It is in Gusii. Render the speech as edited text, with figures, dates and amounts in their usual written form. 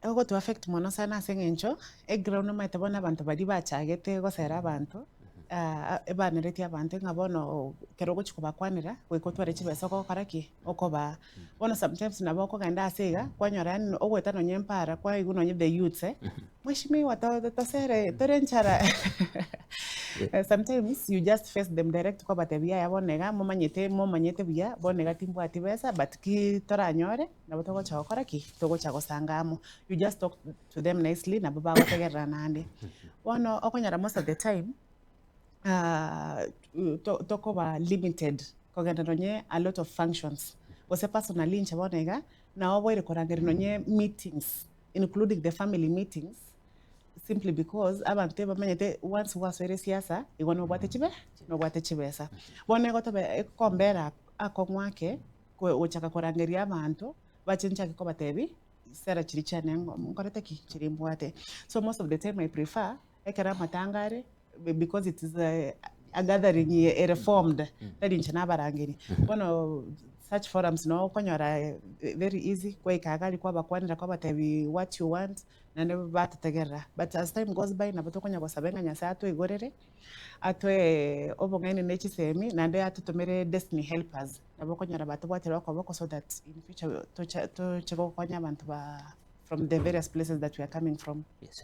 Egoto affect mono sana ase eng'encho, eground omanyete bono abanto baria bachagete gosera abanto, ebaneretie abanto ng'a bono ekero ogochia kobakwanera, goika otware chibesa ogokora ki? Okobaa. Bono sometimes nabo okogenda ase iga, kwanyora yaani ogoeta nonye empara kwaigwa nonye the youths eh, mweshimiwa to tosere tore enchara sometimes you just face them direct kwabatebia yaya bono iga momanyete momanyete buya, bono iga timbwati besa but ki toranyore. Nabo togocha gokora ki? Togocha gosanga amo. You just talk to them nicely nabo bagotegerera naende. Bono okonyora most of the time tokoba limited kogenda nonye a lot of functions. Gose personally inche bono iga, naoboire korangeria nonye meetings including the family meetings simply because abanto ebamanyete once gwasoire esiasa igo nobwate chibe nobwate chibesa. Bono egotobe ekombera akong'u ake. Gochaka korangeria abanto, bache nchake kobatebia, sera chiria chiane nkorete ki? Chiria mbwate. So most of the time I prefer, ekero amatanga are, because it is a gathering ere formed, tari inche nabarangeria. Bono such forums nabo okonyora very easy, kwaika iga aria kwabakwanera kwabatebia what you want, naende batotegerera. But as time goes by nabo tokonya gosaba ng'a Nyasaye atoigorere, atoe obong'aini ne chisemi, naende atotomere destiny helpers. Nabo okonyora batobwatire okoboko so that in future toche toche gokonya abanto ba from the various places that we are coming from. Yes.